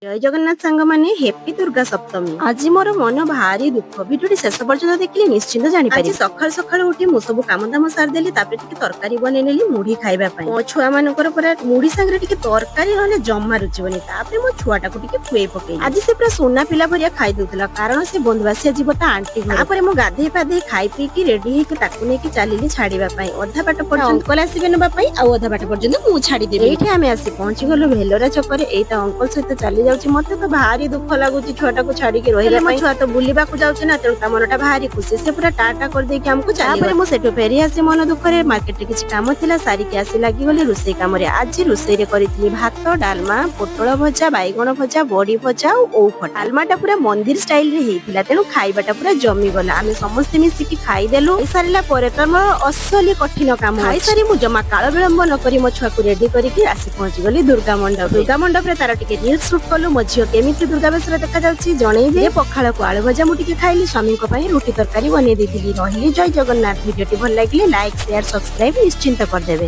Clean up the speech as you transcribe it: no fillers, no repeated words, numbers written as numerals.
ଜୟ ଜଗନ୍ନାଥ ସାଙ୍ଗମାନେ, ହେପି ଦୁର୍ଗା ସପ୍ତମୀ। ଆଜି ମୋର ମନ ଭାରି ଦୁଃଖ। ଭିଡିଓଟି ଶେଷ ପର୍ଯ୍ୟନ୍ତ ଦେଖିଲେ ନିଶ୍ଚିନ୍ତ ଜାଣିପାରିବେ। ଆଜି ସକାଳୁ ସକାଳୁ ଉଠି ମୁଁ ସବୁ କାମ ଦାମ ସାରିଦେଲି। ତାପରେ ଟିକେ ତରକାରୀ ବନେଇ ନେଲି ମୁଢି ଖାଇବା ପାଇଁ। ମୋ ଛୁଆ ମାନଙ୍କର ପୁରା ମୁଢି ସାଙ୍ଗରେ ଟିକେ ତରକାରୀ ନହେଲେ ଜମା ରୁଚିବନି। ତାପରେ ମୋ ଛୁଆଟାକୁ ଟିକେ ଖୁଏଇ ପକେଇଲି। ଆଜି ସେ ପୁରା ସୁନା ପିଲା ଭଳିଆ ଖାଇ ଦଉଥିଲା, କାରଣ ସେ ବନ୍ଧୁବାସିଆ ଯିବ ତା ଆଣ୍ଟି ଘରେ। ତାପରେ ମୁଁ ଗାଧେଇ ପାଧେଇ ଖାଇ ପିଇକି ରେଡି ହେଇକି ତାକୁ ନେଇକି ଚାଲିଲି ଛାଡିବା ପାଇଁ। ଅଧା ବାଟ ପର୍ଯ୍ୟନ୍ତ ଅଙ୍କଲ ଆସିବେ ନେବା ପାଇଁ, ଆଉ ଅଧା ବାଟ ପର୍ଯ୍ୟନ୍ତ ମୁଁ ଛାଡିଦେବି। ଏଇଠି ଆମେ ଆସି ପହଞ୍ଚି ଗଲୁ ଭେଲୋରା ଛକରେ। ଏଇଟା ଅଙ୍କଲ ସହିତ ଚାଲି ଯାଉଛି। ମତେ ତ ଭାରି ଦୁଃଖ ଲାଗୁଛି ଛୁଆଟାକୁ ଛାଡିକି ରହିବା ପାଇଁ। ଛୁଆ ତ ବୁଲିବାକୁ ଯାଉଛି ନା, ତେଣୁ ତା ମନଟା ଭାରି ଖୁସି। ସେ ପୁରା ଟାଟା କରିଦେଇକି ଆମକୁ ଚାଲି। ତାପରେ ମୁଁ ସେଠୁ ଫେରି ଆସି ମନ ଦୁଃଖରେ ମାର୍କେଟରେ କିଛି କାମ ଥିଲା ସାରିକି ଆସି ଲାଗିଗଲି ରୋଷେଇ କାମରେ। ଆଜି ରୋଷେଇରେ କରିଥିଲି ଭାତ, ଡାଲମା, ପୋଟଳ ଭଜା, ବାଇଗଣ ଭଜା, ବଡି ଭଜା ଆଉ ଓଉ ଖଟା। ଡାଲମାଟା ପୁରା ମନ୍ଦିର ଷ୍ଟାଇଲରେ ହେଇଥିଲା, ତେଣୁ ଖାଇବାଟା ପୁରା ଜମିଗଲା। ଆମେ ସମସ୍ତେ ମିଶିକି ଖାଇଦେଲୁ। ଖାଇସାରିଲା ପରେ ତ ମୋର ଅସଲି କଠିନ କାମ। ଖାଇସାରି ମୁଁ ଜମା କାଳ ବିଳମ୍ବ ନ କରି ମୋ ଛୁଆକୁ ରେଡି କରିକି ଆସି ପହଞ୍ଚିଗଲି ଦୁର୍ଗା ମଣ୍ଡପ। ଦୁର୍ଗା ମଣ୍ଡପରେ ତାର ଟିକେ ରିଲ୍ସ ସୁଟ୍ କଲୁ। ମୋ ଝିଅ କେମିତି ଦୁର୍ଗା ବେଶରେ ଦେଖାଯାଉଛି ଜଣେଇବେ। ପଖାଳକୁ ଆଳୁ ଭଜା ମୁଁ ଟିକେ ଖାଇଲି। ସ୍ୱାମୀଙ୍କ ପାଇଁ ରୁଟି ତରକାରୀ ବନେଇ ଦେଇଥିଲି। ରହିଲି, ଜୟ ଜଗନ୍ନାଥ। ଭିଡିଓଟି ଭଲ ଲାଗିଲେ ଲାଇକ୍, ସେୟାର, ସବସ୍କ୍ରାଇବ ନିଶ୍ଚିନ୍ତ କରିଦେବେ।